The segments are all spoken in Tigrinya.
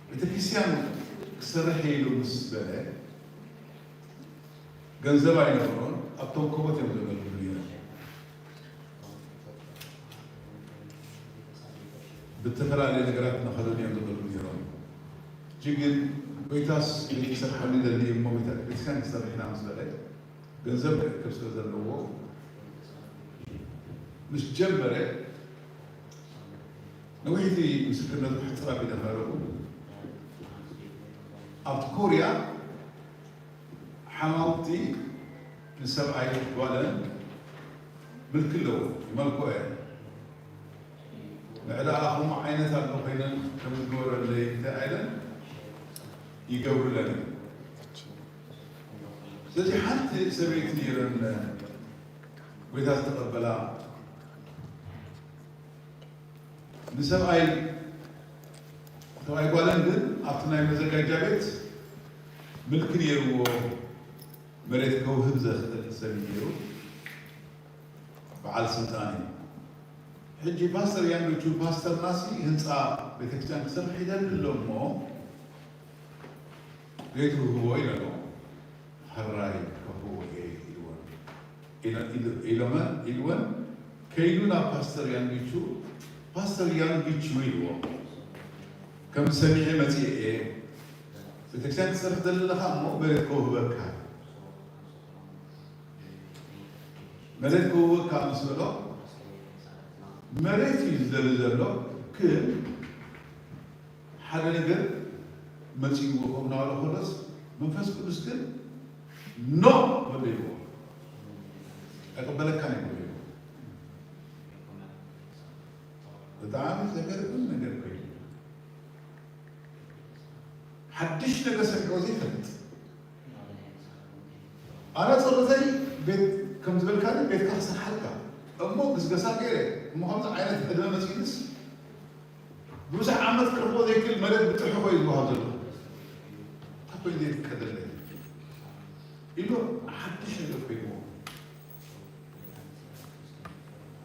ቤተክርስትያን ክሰርሕ ኢሉ ምስ በለ ገንዘብ ኣይነበሮን። ኣብቶም ከቦት እዮም ዘገልግሉ ነይሮም። ብተፈላለየ ነገራት እናኸደኑ እዮም ዘገልግሉ ነይሮም። ሕጂ ግን ጎይታስ ቤት ክሰርሓሉ ይደሊ እሞ ቤተ- ቤተክርስትያን ክሰርሕ ኢና ምስ በለ ገንዘብ ክእክብ ስለ ዘለዎ ምስ ጀመረ ነዊሕቲ ምስክርነቱ ክሕፅር ኣቢለ ከረቡ ኣብቲ ኮርያ ሓማውቲ ንሰብኣይ ጓለን ምልኪ ኣለዎ። ይመልኮ እየ ንዕዳኣ ከምኡ ዓይነት ኣሎ ኮይነን ከም ዝገበረለይ እንታይ ኣይለን ይገብርለን እዩ። ስለዚ ሓንቲ ሰበይቲ ነይረን ጎይታ ዝተቐበላ ንሰብኣይ ሰብኣይ ጓለን ግን ኣብቲ ናይ መዘጋጃ ቤት ምልኪ ነይርዎ። መሬት ከውህብ ዘኽእል ሰብ እዩ ነይሩ። በዓል ስልጣን እዩ። ሕጂ ፓስተር ያንዶቹ ፓስተር ናሲ ህንፃ ቤተክርስትያን ክሰርሕ ይደሊ ኣሎ እሞ ቤቱ ህቦ ኢለሎ። ሕራይ ከፍዎ እየ ኢልወን። ኢለ- ኢሉ- ኢሎመን ኢልወን ከይዱ ናብ ፓስተር ያንጊቹ ፓስተር ያንጊቹ ኢልዎ ከም ሰሚዐ መፅእ እየ ቤተክርስትያን ክሰርሕ ዘለኻ እሞ መሬት ከውህበካ መሬት ከውህበካ ምስ በሎ መሬት እዩ ዝደሊ ዘሎ ግን ሓደ ነገር መፂእዎ ከም እናበለ ከሎስ መንፈስ ቅዱስ ግን ኖ በሎ ይዎ ኣይቀበለካን እዩ በሎ ይዎ ብጣዕሚ ዘገርም ነገር ኮይኑ ሓድሽ ነገር ሰሚዖ ዘይፈልጥ ኣነ ፀሎተይ ቤት ከም ዝበልካኒ ቤትካ ክሰርሓልካ እሞ ግስገሳ ገይረ እሞ ከምዚ ዓይነት ዕድመ መፅኢንስ ብዙሕ ዓመት ክረኽቦ ዘይክእል መሬት ብጥርሒ ኮይኑ ዝወሃብ ዘሎ እንታይ ኮይኑ ዘይፍቀደለይ ኢሉ ሓድሽ ነገር ኮይንዎ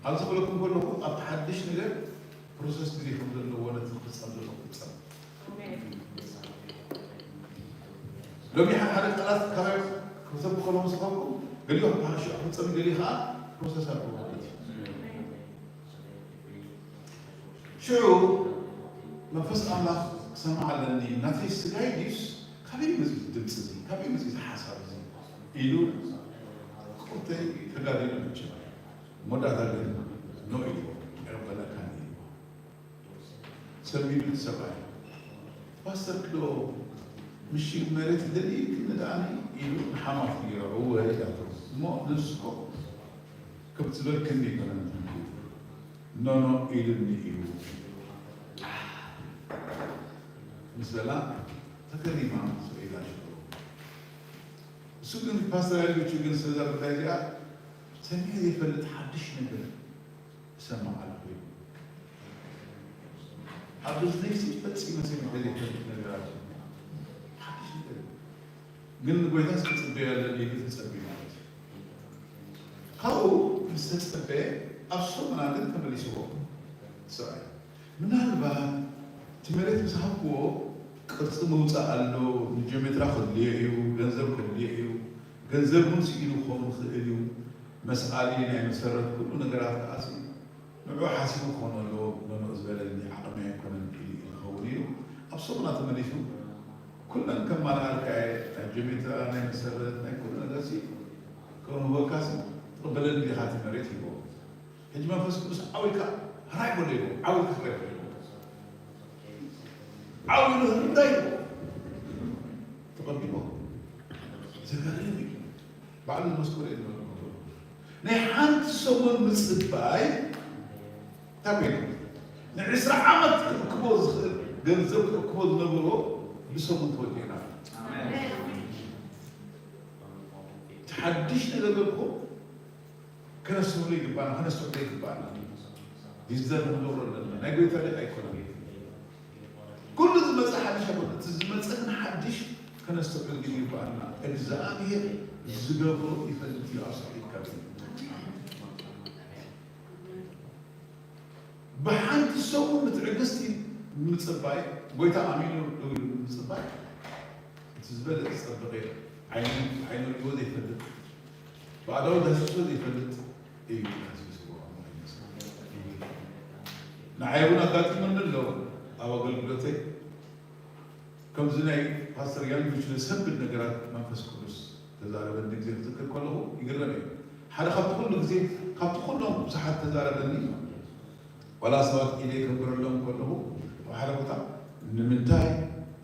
ኣብዚ ክብለኩም ከለኹ ኣብቲ ሓድሽ ነገር ፕሮሰስ ግዜ ከም ዘለዎ ነቲ ክፍፀም ዘሎ ክፍፀም ሎሚ ሓደ ሓደ ቃላት ካባይ ክሰብ ከሎ ምስ ኸልኩ ገሊኦም ብሓሽኡ ክፍፀም ገሊ ከዓ ፕሮሰስ ኣለዎ ማለት እዩ ሽዑ መንፈስ ኣምላኽ ክሰምዓ ኣለኒ ናተይ ስጋይ ድዩስ ካበይ መፂኡ ድምፂ እዚ ካበይ መፂኡ እዚ ሓሳብ እዚ ኢሉ ቁርተይ ተጋዲሉ መቸ መወዳእታ ግን ኖ ኢልዎ ኣይቕበለካን ኢልዎ ሰሚሉ እቲ ሰብኣይ ፓስተር ክዶ ምሽግ መሬት ደሊ ክንዳኒ ኢሉ ንሓማት ይረዑ ወሪዳቶ እሞ ንስኮ ከም ዝበልክኒ ይኮነን ኖኖ ኢሉኒ እዩ ምስ በላ ተገሪማ ስዒላ ሽሮ እሱ ግን ፓስተር ያልገችው ግን ስለዛ ጉዳይ እዚኣ ሰሚዐ ዘይፈልጥ ሓድሽ ነገር እሰማዕ ኣለኹ ኣብ እዝነይሲ ፈጺመ ሰሚዐ ዘይፈልጥ ነገራት ሓድሽ ነገር ግን ንጎይታስ ክጽበዮ ኣለኒ ኢሉ ተጸብዩ ማለት እዩ ካብኡ ምስ ተጸበየ ኣብ ሰሙና ግን ተመሊስዎ ሰብኣይ ምናልባት እቲ መሬት ምስ ሃብክዎ ቅርፂ ምውፃእ ኣሎ ንጀሜትራ ከድልዮ እዩ ገንዘብ ከድልዮ እዩ ገንዘብ እውን ስኢሉ ክኸውን ይኽእል እዩ መስኣሊ ናይ መሰረት ኩሉ ነገራት ከዓ ንዑ ሓሲቡ ክኾን ኣለዎ መምእ ዝበለኒ ዓቕሚ ኣይኮነን ኢሉ ዝኸውን እዩ ኣብ ሰሙና ተመሊሱ ኩለን ከማልኣልካ እየ ናይ ጀሜትራ ናይ መሰረት ናይ ኩሉ ነገር ሲ ከንህበካ ሲ ትቕበለኒ ዲኻ እቲ መሬት ይብዎ ሕጂ መንፈስ ቅዱስ ዓው ኢልካ ህራይ በሎ ይብዎ ዓው ኢልካ ህራይ በሎ ይብዎ ዓው ኢሉ ህራይ ይብዎ ተቐቢልዎ ዘገርም እዩ ባዕሉ ዝመስከሮ እዩ ዝነበረ ናይ ሓንቲ ሰሙን ምፅባይ እንታይ ኮይኑ ንዕስራ ዓመት ክእክቦ ዝኽእል ገንዘብ ክእክቦ ዝነበሮ ብሰሙን ተወዲእና እቲ ሓድሽ ነገር ገብኮ ከነስተውሎ ይግባና ከነስተውሎ ይግባና ዲዘር ንገብሮ ኣለና ናይ ጎይታ ደቂ ኣይኮነን ኩሉ ዝመፀ ሓድሽ ኣይኮነ እቲ ዝመፀ ግን ሓድሽ ከነስተውዕል ግን ይግባና እግዚኣብሔር ዝገብሮ ይፈልጥ እዩ ኣብ ሰሒት ካብ ብሓንቲ ሰሙን ብትዕግስቲ ምጽባይ፣ ጎይታ ኣሚኑ ደው ኢሉ ምጽባይ፣ እቲ ዝበለጸ ዝጸበቐ እዩ። ዓይኑ፣ ዓይኑ ርእይዎ ዘይፈልጥ፣ ብኣእዳዉ ዳህሲስዎ ዘይፈልጥ እዩ። ንዓይ እውን ኣጋጢሙኒ ኣሎ ኣብ ኣገልግሎተይ። ከምዚ ናይ ፓስተር ያንጉች ዘሰንብድ ነገራት መንፈስ ቅዱስ ተዛረበኒ ግዜ ክዝክር ከለኹ ይግረም እየ። ሓደ ካብቲ ኩሉ ግዜ፣ ካብቲ ኩሎም ብዙሓት ተዛረበኒ፣ ዋላ ሰባት ኢደ ከንብረሎም ከለኹ፣ ኣብ ሓደ ቦታ፣ "ንምንታይ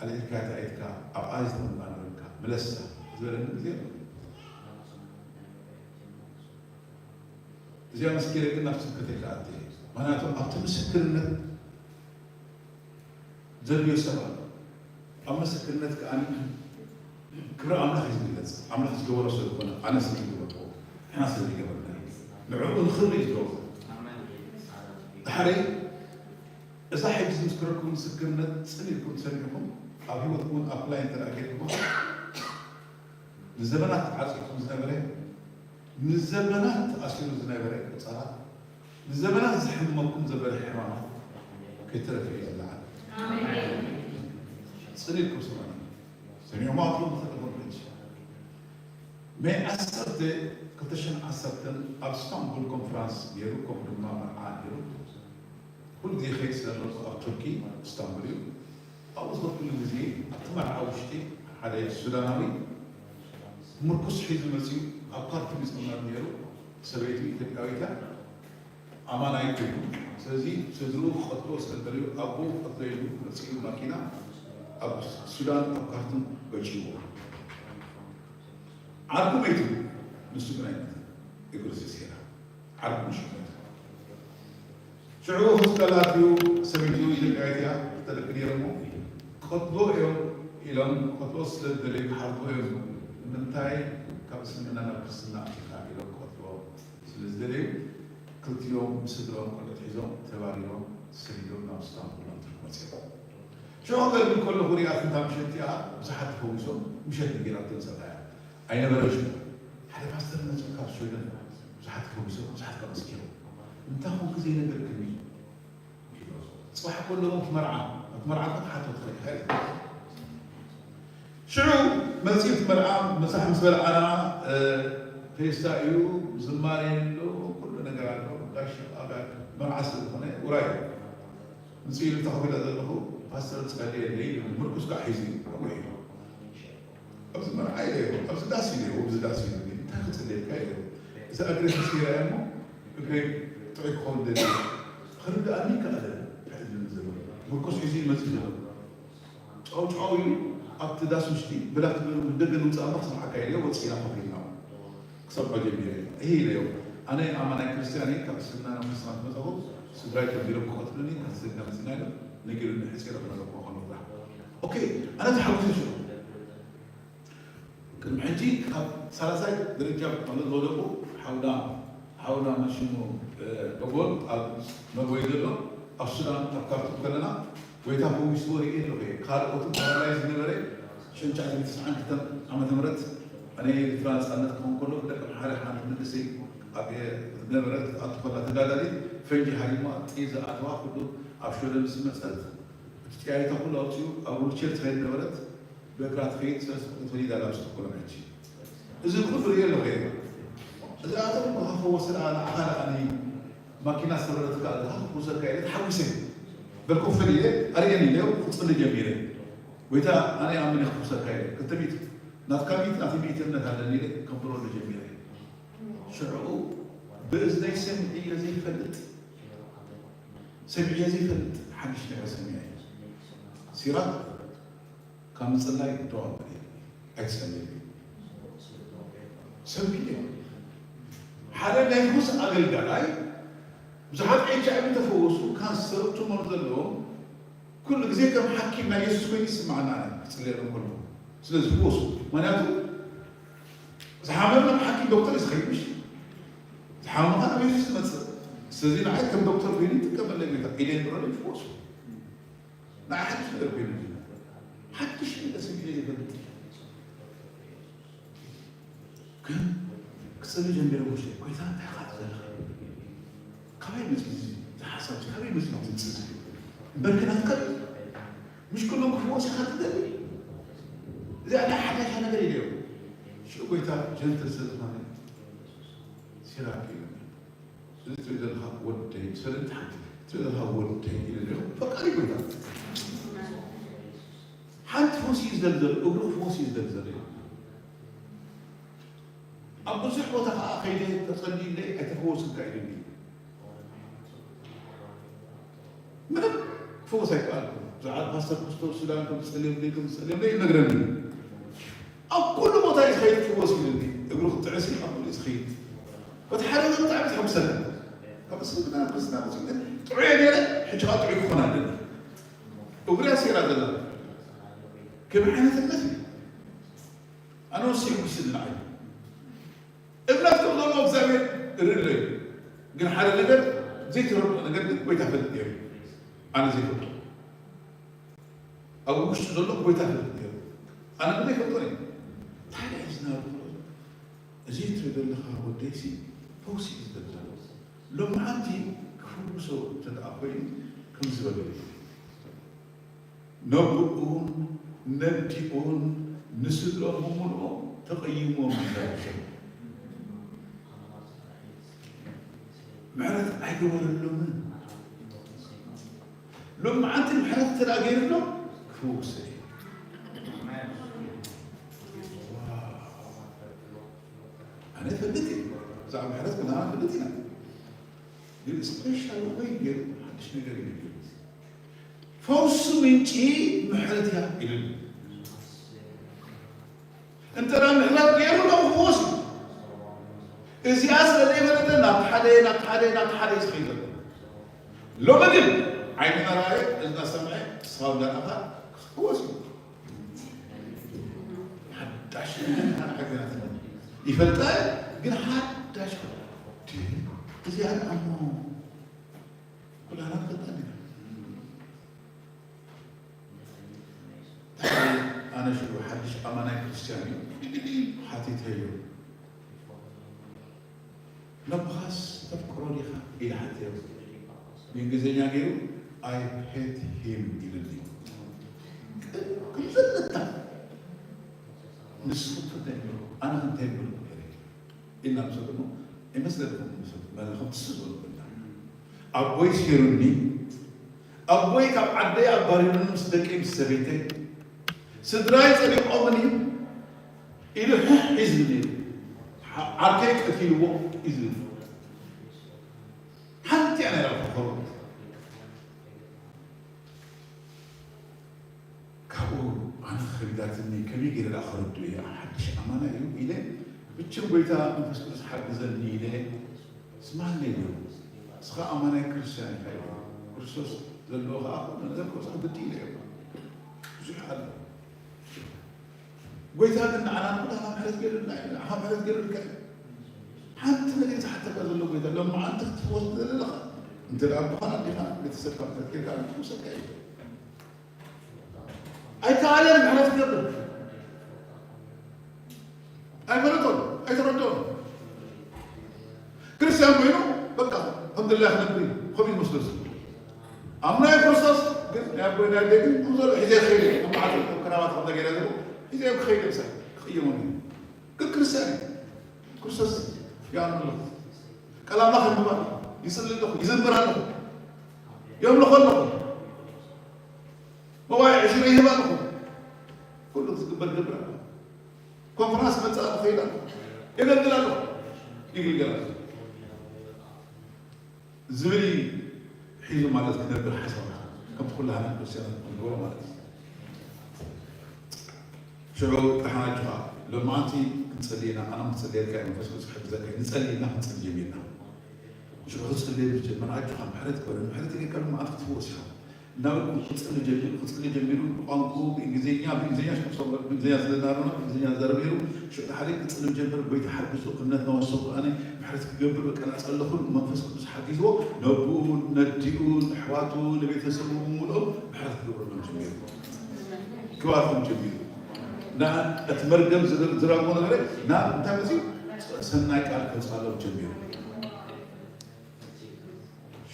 ኣልዒልካ ተኣይትካ ኣብኣ ዝተቐምጣ ነበርካ? ምለሳ" ዝበለኒ ግዜ ኣሎ። እዚኣ መስኪረ ግን ናብ ስብከተይ ክኣቲ እየ። ምኽንያቱ ኣብቲ ምስክርነት ዘድልዮ ሰብ ኣሎ። ኣብ ምስክርነት ከኣ ክብሪ ኣምላኽ እዩ ዝግለጽ። ኣምላኽ ዝገበሮ ስለ ዝኾነ፣ ኣነ ስለ ዝገበርኩ፣ ንሕና ስለ ዝገበርና፣ ንዕኡ ንኽብሪ እዩ ዝገበሮ። ድሓረይ እዛ ሕጂ ዝምስክረኩም ምስክርነት ጽን ኢልኩም ሰሚዕኩም፣ ኣብ ህይወትኩም እውን ኣፕላይ እንተ ደኣ ጌርኩሞ፣ ንዘመናት ተዓጺኹም ዝነበረ፣ ንዘመናት ተኣሲሩ ዝነበረ ቁጸራ፣ ንዘመናት ዝሕመኩም ዘበለ ሕማማት ከይተረፈ እዩ ዝለዓል። ኣሜን። ጽን ኢልኩም ስምዑኒ። ሰሚዕሞ ኣፍሎም ትኽእልኹም ሕጂ። ሜይ ዓሰርተ ክልተ ሽሕን ዓሰርተን ኣብ ስታንቡል ኮንፈራንስ ነይሩ፣ ከምኡ ድማ መርዓ ነይሩ። ኩሉ ግዜ ከይድ ስለ ዘለኹ ኣብ ቱርኪ፣ እስታንቡል እዩ። ኣብኡ ዝኸድኩሉ ግዜ ኣብቲ መርዓ ውሽጢ ሓደ ሱዳናዊ ምርኩስ ሒዙ መጺኡ ኣብ ካርቱም ይጽመር ነይሩ። ሰበይቱ ኢትዮጵያዊት እያ። ኣማናይ ኮይኑ፣ ስለዚ ስድርኡ ክቐትልዎ ስለ ዝደለዩ ኣቦኡ ክቐትሎ ኢሉ መጺኡ ማኪና ኣብ ሱዳን ኣብ ካርቱም ገጭዎ። ዓርኩ መይቱ፣ ንሱ ግን ኣይሞተን። እግሩ ተሰይራ። ዓርኩ ንሱ ሞይቱ። ሽዑ ሆስፒታል ኣትዩ፣ ሰበይቱ ኢትዮጵያዊት እያ፣ ክልተ ደቂ ነይሮሞ። ክቐትልዎ እዮም ኢሎም፣ ክቐትልዎ ስለ ዝደለዩ ክሓርድዎ እዮም። ንምንታይ ካብ እስልምና ናብ ክርስትና ኣቲኻ ኢሎም ክቐትልዎ ስለ ዝደለዩ፣ ክልቲኦም ብስድርኦም ቆልዑት ሒዞም ተባሪሮም ሰዲዶም ናብ ስታንቡል ናብ ቱርክ መጺኦም። ሽዑ ከገልግል ከለኹ ሪኣ፣ እታ ምሸት እቲኣ ብዙሓት ተፈዊሶም፣ ምሸት ነጊራቶም ሰብኣያ ኣይነበረን ሽዑ። ሓደ ፓስተር መጺኡ ካብ ሽወደን፣ ብዙሓት ተፈዊሶም፣ ብዙሓት ከኣ መስኪሮም። እንታይ ኮንኪ ዘይነገርክኒ? ጽባሕ ከለዎም እቲ መርዓ፣ እቲ መርዓ እኮ ክትሓቶ ትኽእል ኢኻ። ሽዑ መጺኡ እቲ መርዓ፣ ምሳሕ ምስ በልዓና፣ እ፣ ፌስታ እዩ፣ ዝማሬ ኣሎ፣ ኩሉ ነገር ኣሎ። ጋሽ ኣብ መርዓ ስለ ዝኾነ ውራይ እዩ። መጺኡ ኢሉ፣ እታ ኮፍ ኢለ ዘለኹ፣ ፓስተር ጸልየለይ፣ ምርኩስ ከዓ ሒዙ እዩ፣ ከምኡ ኢሉ። ኣብዚ መርዓ ኢለዮ፣ ኣብዚ ዳስ ኢለዮ፣ ኣብዚ ዳስ ኢሉ፣ እንታይ ክጽልየልካ ኢለዮ። እዚ እግረይ ተሰይራ እያ እሞ፣ እግረይ ጥዑይ ክኸውን ደልየ። ክርድኣኒ ይከኣለ፣ እንታይ እዩ ዝብል ዘሎ። ምርኩስ ሒዙ እዩ መጺኡ ዘሎ። ጫው ጫው ኢሉ፣ ኣብቲ ዳስ ውሽጢ፣ ብላክ ትብሉ ደገ ንውጻእ እሞ ክስምዓካ ኢለዮ፣ ወጺእና ኮፍ ኢልና። ክሰምዖ ጀሚረ። እሂ ኢለዮ። ኣነ ኣማናይ ክርስትያን እየ፣ ካብ እስልምና ናብ ክርስትና ዝመጻኹ፣ ስድራይ ከቢሮም ክቐትሉኒ፣ ካብ ስደት መጺና ኢሎም ነጊሩኒ፣ ሕጺረ ክነግረኩም ከለኹ። ኦኬ፣ ኣነ ተሓጒሰ ሽዑ። ቅድሚ ሕጂ ካብ ሳልሳይ ደረጃ ማለት ዝወደቁ ሓውና፣ ሓውና መሽሙ፣ እ፣ ደጎል ኣብ መርወይ ዘሎ፣ ኣብ ሱዳን ኣብ ካርቱም ከለና፣ ጎይታ ፈዊስዎ ርእየ ኣለኹ እየ። ካልኦት ፓራላይዝ ዝነበረ ሽዑ ትሽዓን ትስዓን ክልተን ዓመተ ምህረት፣ ኣነ ኤርትራ ነጻነት ክኸውን ከሎ፣ ደቂ ኣምሓራ ሓንቲ መንእሰይ ኣብ ዝነበረት ክትኣቱ ከላ ተጋዳሊት ፈንጂ ሃሪማ ጥይት ዝኣተዋ ኩሉ ኣብ ሽወደን ምስ መጸት፣ እቲ ጥያይታ ኩሉ ኣውጺኡ ኣብ ዊልቸር ትኸይድ ነበረት። ብእግራ ትኸይድ፣ ሰለስተ ቁጽሪ ተወሊዳ ናብ ስቶኮልም ሕጂ። እዚ ኩሉ ርእየ ኣለኹ እየ። እዚኣቶም ከፈወሰ ደኣ ንዓኻ ደኣ ኒ ማኪና ሰበረትካ ኣለኻ ክፈውሰካ ኢለ ተሓጒሰ። በል ኮፍ በል ኢለ ኣርእየኒ ኢለዮ ክጽሊ ጀሚረ። ጎይታ ኣነ ይኣምን እየ ክፈውሰካ ኢለ። ክልተ ሚእቲ ናትካ ሚእቲ ናተይ ሚእቲ እምነት ኣለኒ ኢለ ከንብረሉ ጀሚረ። ሽዑ ብእዝነይ ሰሚዐዮ ዘይፈልጥ፣ ሰሚዐዮ ዘይፈልጥ ሓድሽ ነገር ሰሚዐ። ሲራክ ካብ ምጽላይ ደው ኣብል፣ ኣይትጸልይ። ሰምዒ። ሓደ ናይ ሩስ ኣገልጋላይ ብዙሓት ኤች ኣይ ቪ ተፈወሱ፣ ካንሰር ቱሞር ዘለዎም፣ ኩሉ ግዜ ከም ሓኪም ናይ የሱስ ኮይኑ ይስምዓና፣ ኣነ ክጽልየሎም ከለኹ ስለ ዝፍወሱ። ምኽንያቱ ዝሓመመ ናብ ሓኪም ዶክተር እዩ ዝኸይድ፣ ምሽ? ዝሓመመኻ ናብ የሱስ ዝመጽእ። ስለዚ ንዓይ ከም ዶክተር ኮይኑ ይጥቀመለይ፣ ጎይታ ኢደይ ንብረለይ ይፍወሱ። ንዓይ ሓድሽ ነገር ኮይኑ፣ ሓድሽ ነገር ሰሚዐ ዘይፈልጥ። ግን ክጽሊ ጀሚረ፣ "ጎይታ፣ እንታይ ኢኻ ዘለኻ? ካበይ መጺኡ እዚ ሓሳብ እዚ? ካበይ መጺኡ እዚ ምጽእ እዚ? እምበርከ ናትካ ድዩ? ምሽ ኩሎም ክፍወስ ኢኻ ትደሊ? እዚኣ ናይ ሓፈሻ ነገር ኢለዮም። ሽዑ ጎይታ ጀንትል ስለ ዝኾነ፣ ሲራክ ኢሉኒ። እዚ ትሪኦ ዘለኻ ወደይ፣ ሰለስተ ሓንቲ፣ ትሪኦ ዘለኻ ወደይ ኢለዮ። በቃ እዩ ጎይታ። ሓንቲ ፈውሲ እዩ ዝደሊ ዘሎ፣ እግሩ ፈውሲ እዩ ዝደሊ ዘሎ። ኣብ ብዙሕ ቦታ ከዓ ከይደ ተጸልዩለይ ኣይተፈወስካ ኢሉኒ። ምንም ክፍወስ ኣይከኣልኩ። ብዛዕባ ፓስተር ክስቶ ሱዳን ከም ዝጸልየለይ ከም ዝጸልየለይ ይነግረኒ። ኣብ ኩሉ ቦታ እዩ ዝኸይድ ክፍወስ ኢሉኒ። እግሩ ክትጥዕሲ ኣብ ኩሉ እዩ ዝኸይድ። በቲ ሓደ እግሩ ብጣዕሚ ተሐጉሰኒ። ካብ እስልምና ናብ ክርስትና መጺኡ ግን ጥዑየ ነይረ፣ ሕጂ ከዓ ጥዑይ ክኾን ኣለኒ። እግሪ ኣሲራ ዘላ። ከመይ ዓይነት እምነት እዩ? ኣነ ወሲኹ ክስድና እዩ። እምነት ከም ዘለዎ እግዚኣብሔር ርእ እዩ። ግን ሓደ ነገር ዘይተረድኦ ነገር ግን ጎይታ ፈልጥ ነይሩ። ኣነ ዘይፈልጦ። ኣብ ውሽጡ ዘሎ ጎይታ ፈልጥ ነይሩ። ኣነ ግን ዘይፈልጦ እዩ። ታዲያ እዚ ናብ እዚ ትሪኦ ዘለኻ ወደይሲ ፈውሲ እዩ ዝደሊ ዘሎ። ሎምዓንቲ ክፍውሶ እንተ ደኣ ኮይኑ ከምዚ በለ እዩ። ነብኡን ነዲኡን ንስድርኦም ብምልኦም ተቐይሞም ይዛረቡ። ምሕረት ኣይገበረሎምን። ሎምዓንቲ ምሕረት እንተ ደኣ ገይርሎም ክፍውስ እዩ። ዋው። ኣነ እፈልጥ እየ። ብዛዕባ ምሕረት ኩላና ንፈልጥ ኢና። ግን ስፔሻል ወይ ገይሩ ሓድሽ ነገር እዩ ገይሩ። ፈውሲ ምንጪ ምሕረት እያ ኢሉኒ። እንተ ደኣ ምሕረት ገይሩ ሎ ክፍወስ እዩ። እዚኣ ስለ ዘይፈለጠ ናብቲ ሓደ፣ ናብቲ ሓደ፣ ናብቲ ሓደ እዩ ዝኸይድ ዘሎ። ሎሚ ግን ዓይኑ እናረኣየ፣ እዝና ሰምዐ፣ ክሳብ እንዳረኣኻ ክፍወስ እዩ። ሓዳሽ ነገር ሓገራት ይፈልጣ፣ ግን ሓዳሽ እዚኣ እሞ ኩላና ንፈልጣ ኢና። ኣነ ሽዑ ሓድሽ ኣማናይ ክርስትያን እዩ ሓቲተዮ። ነብኻስ ተፍቅሮ ዲኻ? ኢለ ሓተዮ። ብእንግሊዝኛ ገይሩ፣ "I hate him" ኢሉኒ። ቅ-፣ ከም ዘለታ። ንስኹም ትፈልጥዎ፣ ኣነ እንታይ እብል ነይረ? ኢልና ምስ በልኩ፣ ኣይመስለንኹም ምስ በልኩ፣ ማለት ከም ትስ ዝበሉ ኮይና። ኣቦይ ሲሩኒ፣ ኣቦይ ካብ ዓደይ ኣባሪሩኒ ምስ ደቀይ ምስ ሰበይተይ፣ ስድራይ ጸሊቖምኒ ኢሉ ሕሕ እዩ ዝብል ነይሩ። ዓ-፣ ዓርከይ ቀቲልዎ እዩ ዝብል። ሓንቲ እያ ነይራ ፈኸሩ። ካብኡ ኣነ ከቢዳትኒ፣ ከመይ ገይረ ደኣ ከረድኦ እየ፣ ሓድሽ ኣማና እዩ ኢለ፣ ብቸም ጎይታ መንፈስ ቅዱስ ሓግዘኒ ኢለ፣ ስማዕኒ ኢሉ፣ ንስኻ ኣማናይ ክርስትያን ኢኻ ኢሉ፣ ክርስቶስ ዘለዎ ኸዓ ኩሉ ነገር ክበጽሖ ግዲ ኢለ እየ። ብዙሕ ኣሎ። ጎይታ ግን ንዓና ኩላና ምሕረት ገይሩልና እዩ፣ ንዓኻ ምሕረት ገይሩልካ እዩ። ሓንቲ ነገር ዝሓተካ ዘሎ ጎይታ፣ ሎማዓንቲ ክትፍወስ ዘለኻ፣ እንተ ደኣ ኣቦኻን ኣዴኻን ቤተሰብካ ምሕረት ገይርካ፣ ክፍውሰካ እዩ። ኣይከኣለን ምሕረት ክገብር። ኣይፈለጦን፣ ኣይተረድኦን። ክርስትያን ኮይኑ፣ በቃ፣ ከም ድላያ ክነብር እዩ። ከምኡ ይመስሎ እዚ። ኣምናይ ክርስቶስ ግን፣ ናይ ኣቦይ ናይ ኣደይ ግን፣ ከም ዘሎ ሒዘ ክኸይድ እየ። ከም መዓልቲ ከም ክራባት ከም ተገይረ ዘሎ፣ ሒዘ ክኸይድ እየ፣ ምሳይ ክቕየሞም እዩ። ግን ክርስትያን እዩ። ክርስቶስ ይኣምን ኣለኹ። ቃል ኣምላኽ የንብብ ኣለኹ። ይጽሊ ኣለኹ። ይዘምር ኣለኹ። የምልኾ ኣለኹ። መዋዕለ ዕሽረ ይህብ ኣለኹ። ኩሉ ዝግበር ገብር ኣለኹ። ኮንፈረንስ መጻእ ክኸይድ ኣለኹ። የገልግል ኣለኹ። ይግልገል ኣለኹ። ዝብል እዩ ሒዙ ማለት ክነብር ሓሳብ ከም ኩላህና ክርስትያናት ክንገብሮ ማለት እዩ። ሽዑ ደሓን ኣጆኻ፣ ሎማዓንቲ ክንጸሊ ኢና፣ ኣነ ክጸልየልካ እየ፣ መንፈስ ቅዱስ ክሕግዘካ እዩ። ንጸሊ ኢልና ክንጸሊ ጀሚርና። ሽዑ ክጽልየሉ ጀመረ፣ ኣጆኻ ምሕረት ግበረኒ፣ ምሕረት ኢለካ ሎማዓንቲ ክትፍወስ ኢኻ። እናበልኩ ክጽሊ ጀሚሩ፣ ክጽሊ ጀሚሩ፣ ብቋንቋኡ ብእንግሊዝኛ፣ ብእንግሊዝኛ ሽዑ ክሰምዖ፣ ብእንግሊዝኛ ስለ ዝነበርና፣ ብእንግሊዝኛ ዝዛረብ ነይሩ። ሽዑ ድሓር ክጽሊ ጀመረ፣ ጎይታ ሓግዞ፣ እምነት እናወሰኹ ኣነ ምሕረት ክገብር በቃ እናጸለኹ መንፈስ ቅዱስ ሓጊዝዎ፣ ነቦኡ፣ ነዲኡ፣ ንኣሕዋቱ፣ ንቤተሰቡ ብምሉኦም ምሕረት ክገብረሎም ጀሚሩ። ክባርኾም ጀሚሩ። ና-፣ እቲ መርገም ዝረ-፣ ዝረግሞ ነገር ናብ እንታይ መጺኡ? ሰናይ ቃል ከውጽኣሎም ጀሚሩ።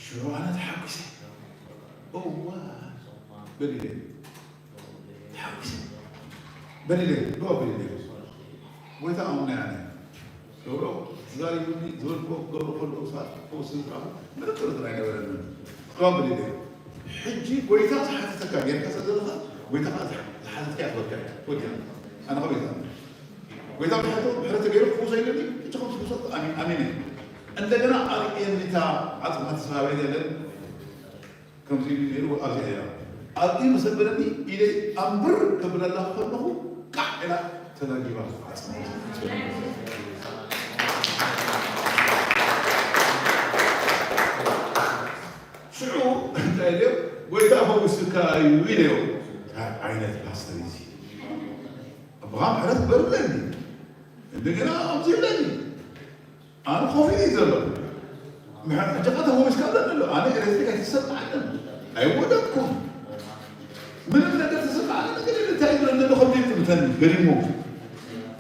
ሽዑ ኣነ ተሓጒሰ። እዋ በሊለ። በሊለ፣ ብኡ በሊለ። ጎይታ ኣሙና ያነ ገብሮ ተዛሪቡኒ ዝበልክዎ ክገብሮ ከለኹ፣ ሰባት ክፈውስ ዝረኣኹ ምንም ጥርጥር ኣይነበረንን። ብኡ በሊለ። ሕጂ ጎይታ ዝሓተተካ ጌርካ ስለ ዘለኻ፣ ጎይታ ከኣ ዝሓ-፣ ዝሓተትካ ይኽበካ እዩ። ወዲያ። ኣነ ከ ጎይታ፣ ጎይታ ብሕረተ፣ ብሕረተ ገይሩ ክፈውሶ ኢሉኒ፣ ሕጂ ከም ዝፈውሶ ኣሚን፣ ኣሚን እየ። እንደገና ኣርእየኒ እታ ዓጽማ ተስፋ ቤት የለን። ከምዚ ኢሉ ነይሩ፣ ኣብዚ እያ። ኣብዚ ምስ ኣበለኒ ኢደይ ኣንብር ከብለላ ከለኹ፣ ቃዕ ኢላ ተላጊባ ዓጽማ። ሽዑ እንታይ ኢለዮ? "ጎይታ ፈዊሱካ እዩ" ኢለዮ። እንታይ ዓይነት ፓስተር እዩ እዚ? ኣቦኻ ምሕረት ግበርለኒ። እንደገና ከምዚ ይብለኒ። ኣነ ኮፍ ኢለ እዩ ዘሎ። ምሕ-፣ ሕጂ ኸ ተፈዊስካ ኣለኒ ኣሎ። ኣነ ኤሌክትሪክ ኣይተሰማዓንን። ኣይወደቅኩን። ምንም ነገር ተሰማዓኒ ነገር የለን። እንታይ ይብለኒ ኣሎ? ከምዚ ይጥምተኒ፣ ገሪሙ።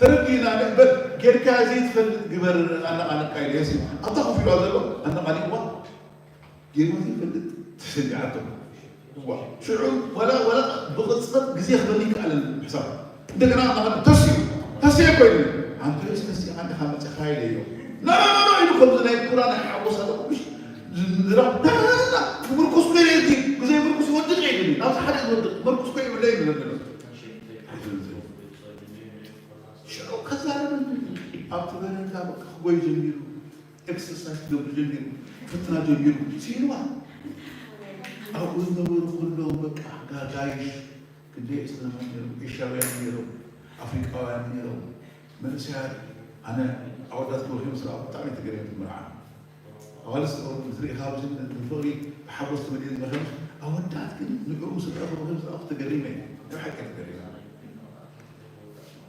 ተረዲእና፣ ንእበር ጌርካ ዘይትፈልጥ ግበር፣ ኣነቓነቕካ ኢለ። የሲ ኣብታ ኮፍ ኢልዋ ዘሎ ኣነቓኒቕዋ። ጌርዎ ዘይፈልጥ ተሰሚዓቶ። ዋ፣ ሽዑ ዋላ፣ ዋላ ብቕጽበት ግዜ ክበኒ ይከኣለኒ ምሕሳብ። እንደገና እናኸደ ተስኡ፣ ተስኡ እኮ ኢሉኒ። "ኣንድሬስ፣ ተሲእካ እንዲኻ መጺኻ?" ኢለዮ። "ና፣ ና፣ ና፣ ና" ኢሉ ከምዚ ናይ ኩራ ናይ ሓጎስ ኣለኩ፣ ምሽ ዝራ-፣ "ና፣ ና፣ ና፣ ና፣ ምርኩስ እኮ ኢለ፣ ግዜ ምርኩስ ይወድቕ" ኢሉኒ። ናብዚ ሓደ ዝወድቕ ምርኩስ እኮ ይብለይ ይብለኒ ኣሎ። ሽዑ ከዛረበኒ ኣብቲ በረንዳ በቃ ክጎይ ጀሚሩ። ኤክሰርሳይዝ ክገብር ጀሚሩ፣ ፍትና ጀሚሩ፣ ሲንዋ ኣብኡ ዝነበሩ ኩሎም በቃ ጋጋይሽ፣ ክንደይ እስላማት ነይሮም፣ ኤሽያውያን ነይሮም፣ ኣፍሪቃውያን ነይሮም፣ መንእሰያት። ኣነ ኣወዳት ክበኽዩ ምስ ረኣኹ ብጣዕሚ እየ ተገሪመ። እቲ መርዓ ኣዋልድ ምስ ርኢኻ ኣብዚ ንፍቕሪ ብሓጎስ ተመሊኡ ዝመኸምሽ፣ ኣወዳት ግን ንዕኡ ምስ ረኣኹ ብኸም ዝረኣኹ ተገሪመ እየ። ናይ ብሓቂ እየ ተገሪመ።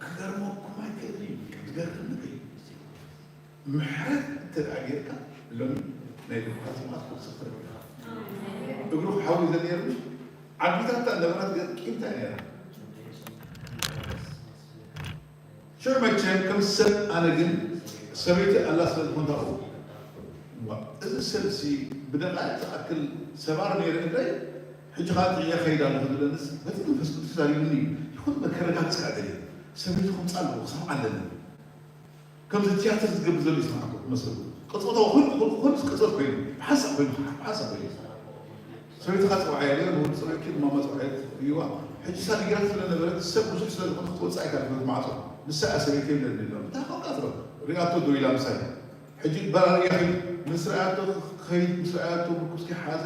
ክገርመኩም ኣይክእልን እዩ። ዝገርም ነገር እዩ። ምሕረት እንተ ደኣ ጌርካ፣ ሎሚ ናይ ልብኻ ጽምኣት ክወስኽ ትረክብ። እግሩ ክሓዊ ዘኔሩ ዓቢታታ እንደበረት ገ-፣ ቂምታ ነይራ። ሽዑ መቸም ከም ሰብ ኣነ ግን ሰበይቲ ኣላ ስለ ዝኾንኩ፣ እዋ፣ እዚ ሰብሲ ብደቓይቕ ዝኣክል ሰባር ነይረ እግረይ፣ ሕጂ ኸኣ ጥዕየ ኸይድ ኣለኹ ዝብለንስ፣ በቲ መንፈስ ቅዱስ ተዛሪቡኒ እዩ። ይኹን እምበር ከረጋግጽ ከኣ ደልየ። ሰበይቲ ከምጽእ ኣለኹ፣ ክሰምዓ ኣለኒ። ከምዚ ትያትር ዝገብር ዘሎ ይስምዓኩም መሰሉ። ቅጽበታዊ ኩሉ፣ ኩሉ፣ ኩሉስ ቅጽበት ኮይኑ፣ ብሓንሳእ ኮይኑ፣ ብሓንሳእ ኮይኑ። ሰበይትኻ ጽውዓያ ኢለ፣ ንወዲ ጽውዒኪ ንማማ ጽውዓያ ኢለ፣ ሕጂ ሳሊግራት ስለ ነበረት፣ ሰብ ብዙሕ ስለ ዝኾነ ክትወጽእ ኣይከኣልክን ማዕጾ። ንሳ እያ ሰበይተይ ኢለኒ ኣሎ። እንታይ ኮንካ ትብሎ? ሪኣቶ ደው ኢላ ምሳይ። ሕጂ በራር እያ ኺድ፣ ምስ ረኣያቶ ክኸይድ፣ ምስ ረኣያቶ ምርኩስኪ ሓዘ፣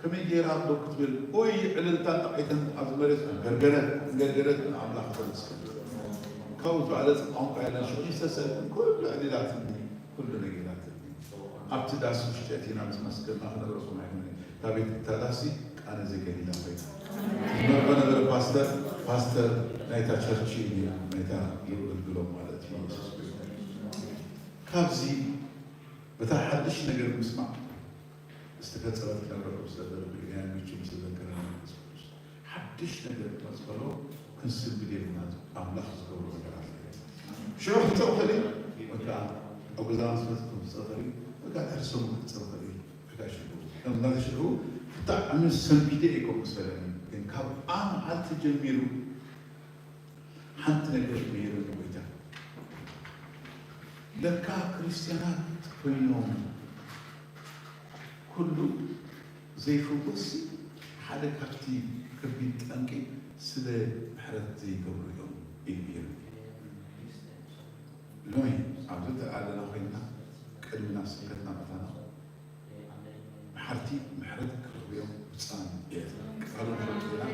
ከመይ ገይራ ዶ ክትብል፣ ኡይ፣ ዕልልታን ጣቕዒትን ኣብዚ መሬት ኣንገርገረት፣ ኣንገርገረት ንኣምላኽ ተመስገን። ካብኡ ዝበለጸ ቋንቋ የለን። ሽዑ ምስ ተሰእልኩ ኩሉ ዕሊላትኒ፣ ኩሉ ነጊራትኒ። ኣብቲ ዳስ ውሽጢ ኣቲና ምስ መስገና ክነግረኩም ኣይኮነን። እታ ቤት፣ እታ ዳስ ቃና ዘገሊላ ኮይና። ዝመርዖ ነበረ ፓስተር፣ ፓስተር ናይታ ቸርች እዩ ነይሩ፣ ናይታ ዘገልግሎም ማለት እዩ፣ የሱስ ክርስቶስ። ካብዚ በታ ሓድሽ ነገር ምስማዕ፣ ዝተፈጸመት ክነግረኩም ስለ ዘለኹ፣ ኢለያ ምቹ ምስ ዘከረና መንፈስ ቅዱስ። ሓድሽ ነገር ክመጽእ ከሎ ክንስግድ የብልናን። ኣምላኽ ዝገብሮ ነገራት ሽዑ ክትጸው ከሊ፣ ወይ ከዓ ኣብ ገዛ ምስ መጽእ ክትጸው ከሊ፣ ወይ ከዓ ድሕሪ ሰሙን ክትጸው ከሊ፣ ወይ ከዓ ሽዑ ከም እናተሽዑ ብጣዕሚ ሰንቢደ እየ ከምኡ ዝበለኒ። ግን ካብ ኣ መዓልቲ ጀሚሩ ሓንቲ ነገር ነይሩ ንጎይታ። ለካ ክርስትያናት ኮይኖም ኩሉ ዘይፍወስ ሓደ ካብቲ ከቢድ ጠንቂ ስለ ምሕረት ዘይገብሩ እዮም ኢሉ ነይሩ። ሎሚ ኣብዚ ኣለና ኮይንና ቅድሚ ናብ ስብከትና ምእታና መሓርቲ ምሕረት ክረኽቡ እዮም ብፁዓን እዮም። ቃሉ ንፈልጦ ኢና።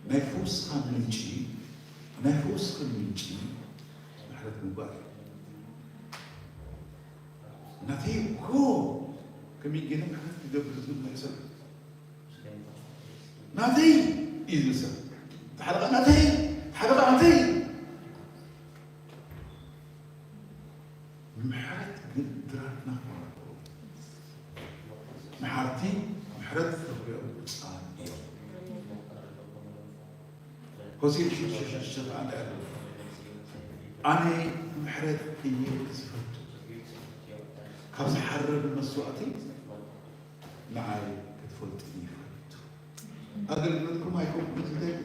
ናይ ፈውስኻ ምንጪ፣ ናይ ፈውስኺ ምንጪ ምሕረት ምግባር እዩ። ናተይ እኮ ከመይ ገይረ ምሕረት ክገብር ዝብል ሰብ እዩ። ናተይ እዩ ዝብል ሰብ። እቲ ሓደ ኸዓ ናተይ፣ እቲ ሓደ ኸዓ ናተይ። ምሕረት ግን ድራርና ክኾን ኣለዎ። መሓርቲ ምሕረት ክረኽቡ ብፁዓን እዮም። ሆሴዕ ሽዱሽተ ሽዱሽተ ኸዓ እንታይ ኣሎ? ኣነ ምሕረት እየ ዝፈቱ፣ ካብ ዝሓርር መስዋእቲ ንዓይ ክትፈልጡኒ ይፈቱ። ኣገልግሎትኩም ኣይኮንኩን ዝደሊ፣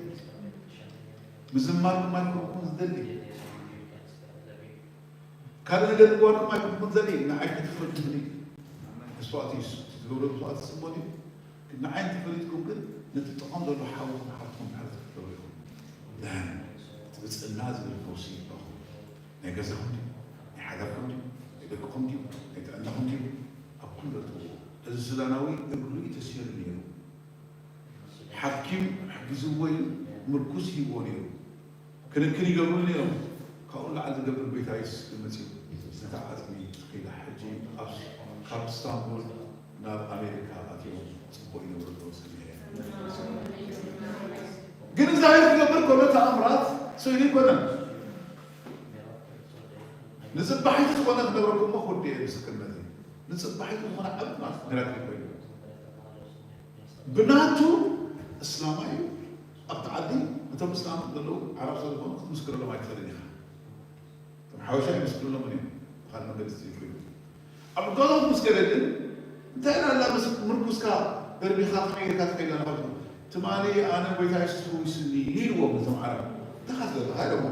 ምዝማር ድማ ኣይኮንኩን ዝደሊ፣ ካልእ ነገር ምግባር ድማ ኣይኮንኩን ዝደሊ። ንዓይ ክትፈልጡኒ መስዋእቲ እዩ፣ ዝገብሮ መስዋእቲ ጽቡቕ እዩ። ግን ንዓይ እንተፈሊጥኩም ግን ነቲ ጥቕም ዘሎ ሓውኹም ሓፍትኩም ድሕረት ክትገብሩ ኢኹም። ደን እቲ ብጽና ዝብል ፈውሲ ይባኹም። ናይ ገዛኹም ድዩ? ናይ ሓዳርኩም ድዩ? ናይ ደቅኹም ድዩ? ናይ ጥዕናኹም ድዩ? ኣብ ኩሉ እትብሉ። እዚ ሱዳናዊ እግሩ እዩ ተሲሩ ነይሩ። ሓኪም ሓጊዝዎ እዩ፣ ምርኩስ ሂብዎ ነይሩ። ክንክን ይገብሩ ነይሮም። ካብኡ ንላዕሊ ዝገብር ጎይታ የሱስ ግን መጺኡ ነታ ዓጽሚ ተኺላ። ሕጂ ኣብ፣ ካብ ስታንቡል ናብ ኣሜሪካ ኣትዮም ጽቡቕ ይነብሩ ኣለዉ። ሰሚዐ። ግን እግዚኣብሔር ክገብር ከሎ ተኣምራት ስእሊ ኣይኮነን። ንጽባሒቱ ዝኾነ ክነግረኩም እሞ ክወዲ እየ ምስክርነተይ። ንጽባሒቱ ዝኾነ ዓቢ ሚራክል ኮይኑ ብናቱ እስላማይ እዩ። ኣብቲ ዓዲ እቶም እስላም ዘለዉ ዓረብ ስለ ዝኾኑ ክትምስክረሎም ኣይትኽእልን ኢኻ። እቶም ሓበሻ ይምስክርሎም እዮም። ብኻልእ መንገዲ ዘይኮይኑ ኣብ ዶላር ምስ ገለ ግን እንታይ ኢላ ኣላ ምስ ምርኩስካ ደርቢኻ ከመይ ኢልካ ትኸይድ ኣለኻ? ትማሊ ኣነ ጎይታ የሱስ ፈዊሱኒ ኢልዎም ነቶም ዓረብ። እንታይ ኢኻ ዘለኻ ኢሎሞ።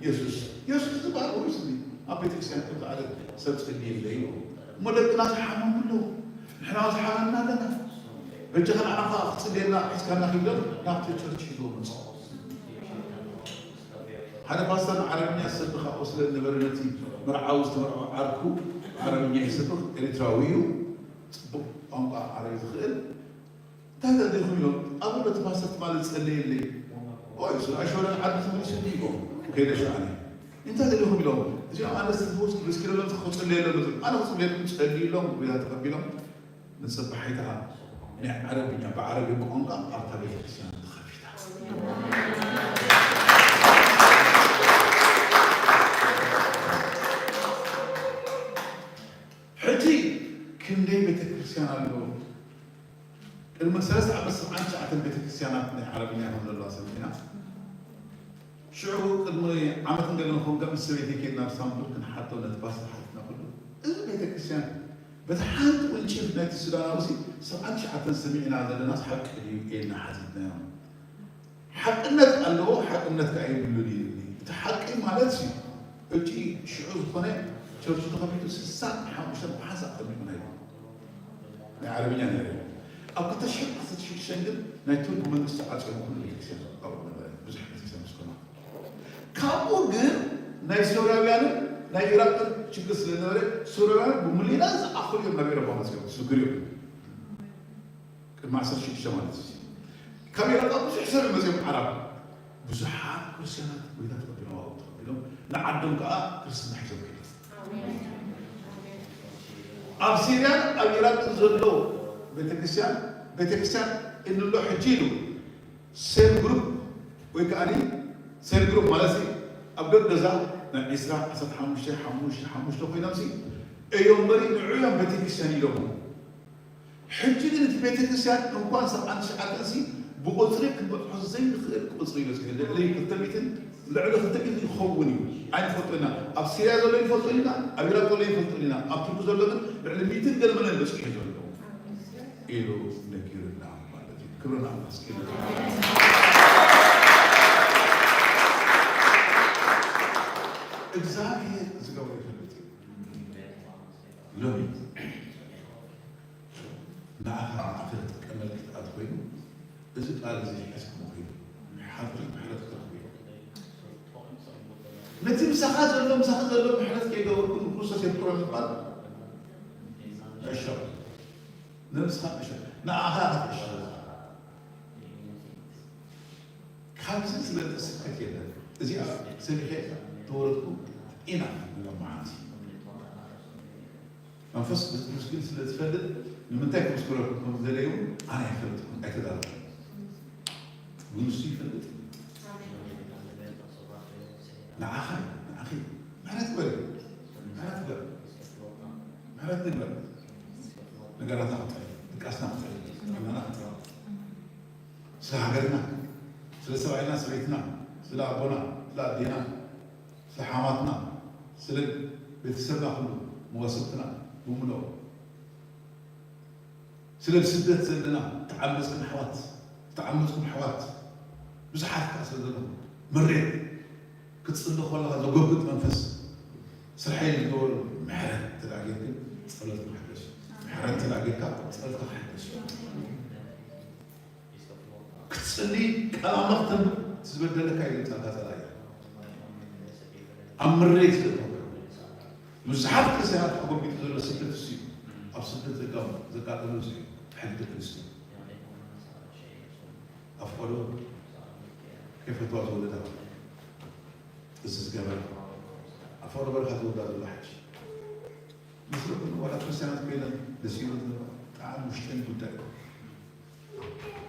የሱስ፣ የሱስ ዝበሃል ፈዊሱኒ። ኣብ ቤተክርስትያን ከምዚ ዓይነት ሰብ ጸልየለይ ኢልዎም። እሞ ደቅና ዝሓመሙ ኣለዉ። ንሕና ዝሓመምና ኣለና። በጃኻ ንዓና ኸዓ ክጽልየልና ሒዝካና ኪድ ኢሎም ናብቲ ቸርች ሒዝዎ መጹ። ሓደ ፓስተር ንዓረብኛ ዝሰብኽ ኣብኡ ስለ ዝነበረ ነቲ መርዓዊ ዝተመርዐወ ዓርኩ ዓረብኛ ይሰብኽ፣ ኤርትራዊ እዩ፣ ጽቡቕ ቋንቋ ዓረቢ ዝኽእል። እንታይ ተደሊኹም ኢሎም፣ ኣብኡ ነቲ ፓስተር ትማሊ ዝጸለየለይ። ኦይ፣ እሱ ኣይሸወደን ዓዲ ተመሊሱ እንዲ ኢሎም፣ ከይደ ሸኣኒ። እንታይ ተደሊኹም ኢሎም፣ እዚኦም ኣነ ዝተፈወስኩ መስኪኖሎም ክጽለየሎም መጺኦም። ኣነ ክጽለየሎም ጸልዩሎም፣ ጎይታ ተቐቢሎም። ንጽባሒታ ናይ ዓረብኛ፣ ብዓረቢ ቋንቋ ኣብታ ቤተክርስትያን ተኸፊታ። ሕጂ ክንደይ ቤተክርስትያን ኣሎ? ቅድሚ ሰለስተ ዓመት ሰብዓን ትሽዓተን ቤተክርስትያናት ናይ ዓረብኛ ከም ዘለዋ ሰሚዕና። ሽዑ ቅድሚ ዓመትን ገለን ክኸውን ምስ ሰበይተይ ከይድና ኣብ ስታንቡል ክንሓቶ ነቲ ፓስተር ሓቲትና ኩሉ። እዚ ቤተክርስትያን በቲ ሓንቲ ውንጭፍ ናይቲ ሱዳናዊ ሲ ሰብዓን ትሽዓተን ሰሚዕና ዘለናስ ሓቂ ድዩ ኢልና ሓቲትናዮ። ሓቅነት ኣለዎ፣ ሓቅነት ከኣ የብሉን እዩ። እቲ ሓቂ ማለት ሲ እቲ ሽዑ ዝኾነ ቸርቹ ተኸፊቱ ስሳን ሓሙሽተን ብሓንሳእ ተቐሚጡ ናይ ናይ ዓረብኛ ነይሩ። ኣብ ክልተ ሽሕን ዓሰርተ ሽዱሽተን ግን ናይ ቱርክ መንግስቲ ዓጽዮም ኩሉ ቤተክርስትያን ኣብኡ ነበረ። ብዙሕ ቤተክርስትያን ምስ ኮና። ካብኡ ግን ናይ ሶርያውያንን ናይ ኢራቅን ችግር ስለ ነበረ ሶርያውያን ብሚልዮናት ዝኣኽሉ እዮም ናብ ኤውሮጳ መጽዮም። ስግር እዮም። ቅድሚ ዓሰርተ ሽዱሽተ ማለት እዩ። ካብ ኢራቅ ብዙሕ ሰብ እዩ መጽዮም ዓረብ። ብዙሓት ክርስትያናት ጎይታ ተቐቢሎም ኣብኡ ተቐቢሎም ንዓዶም ከኣ ክርስትና ሒዞም ከይዶም። ኣብ ሲርያን ኣብ ኢራቅን ዘሎ ቤተክርስትያን፣ ቤተክርስትያን እንብሎ ሕጂ ኢሉ ሴል ግሩፕ ወይ ከኣ ሴል ግሩፕ ማለት ሲ ኣብ ገገዛ ናይ ዒስራ፣ ዓሰርተ ሓሙሽተ፣ ሓሙሽተ፣ ሓሙሽተ ኮይኖም ሲ እዮም እምበሪ ንዑ እዮም ቤተክርስትያን ኢሎም። ሕጂ ግን እቲ ቤተክርስትያን እንኳን ሰብዓን ትሽዓተን ሲ ብቁጽሪ ክንበጽሖ ዘይንኽእል ቁጽሪ በጺሑ። ልዕሊ ክልተ ሚእትን፣ ልዕሊ ክልተ ሚእትን ይኸውን እዩ። ኣይንፈልጦ ኢና። ኣብ ሲርያ ዘሎ ይንፈልጦ ኢና፣ ኣብ ኢራቅ ዘሎ ይንፈልጦ ኢና። ኣብ ቱርኪ ዘሎ ግን ልዕሊ ሚእትን ገለ መለን በጺሑ እዩ ዘሎ ኢሉ ነጊሩና ማለት እዩ። ክብሪ ንኣምላኽ። እስኪ እግዚኣብሔር ዝገብሮ ይፈልጥ እዩ። ሎሚ ንዓኻ ንዓኺ ዝጥቀመልኪ ሰዓት ኮይኑ፣ እዚ ቃል እዚ ሒዝክሞ ኺዱ፣ ምሕረት፣ ምሕረት ክትረኽቢ ኢኺ። ነቲ ምሳኻ ዘሎ፣ ምሳኺ ዘሎ ምሕረት ከይገበርኩ ንክርስቶስ የፍቅሮ ምባል ዕሾኽ። ነብስኻ ዕሾኽ። ንዓኻ ኢኻ ትዕሾኽ። ካብዚ ዝበልጽ ስብከት የለን። እዚኣ ሰሚዐ ተወረድኩ ኢና ንሎም መዓልቲ። መንፈስ ቅዱስ ግን ስለ ዝፈልጥ ንምንታይ ክምስክረልኩም ከም ዝደለዩ ኣነ ኣይፈልጥኩን፣ ኣይተዛረብኩን። ግን ንሱ ይፈልጥ። ንዓኻ፣ ንዓኺ ምሕረት ግበሪ። ምሕረት ግበሪ። ምሕረት ንግበር። ነገራትና ክጥዕም፣ ድቃስና ክጥዕም፣ ጥዕናና ክጥዕም። ስለ ሃገርና፣ ስለ ሰብኣይና ሰበይትና፣ ስለ ኣቦና፣ ስለ ኣዴና፣ ስለ ሓማትና፣ ስለ ቤተሰብና ኩሉ መዋስብትና ብምልኦ፣ ስለ ብስደት ዘለና ተዓመጽክን ኣሕዋት፣ ዝተዓመጽኩም ኣሕዋት ብዙሓት ከኣ ስለ ዘለኹም፣ ምሬት ክትጽሊ ከለኻ ዘጎብጥ መንፈስ ስርሐይ ዝገበሩ ምሕረት እንተ ደኣ ጌርክን ጸሎት ክሕደስ እዩ። ምሕረት እንተ ደኣ ጌርካ ጸሎትካ ክሕደስ እዩ። ክትጽሊ ቃል ኣምላኽ ተንብብ እቲ ዝበደለካ ይግልጸልካ ጸላኢ። ኣብ ምሬት ስለ እተውካ ብዙሓት ክርስትያናት ኣጎቢጡ ዘሎ ስደት እሱ እዩ። ኣብ ስደት ዘጋም-፣ ዘጋጠመ እሱ እዩ። ሕልቲ ክርስትያን ኣፍቀዶ ከይፈትዋ ዝወለዳ እዚ ዝገበረ ኣፍቀዶ በረኻ ዝወዳ ዘሎ ሓጂ ምስለኩም ዋላ ክርስትያናት ኮይነን ደስ ይብለን ዘለዋ ብጣዕሚ ውሽጠን ጉዳይ እዩ።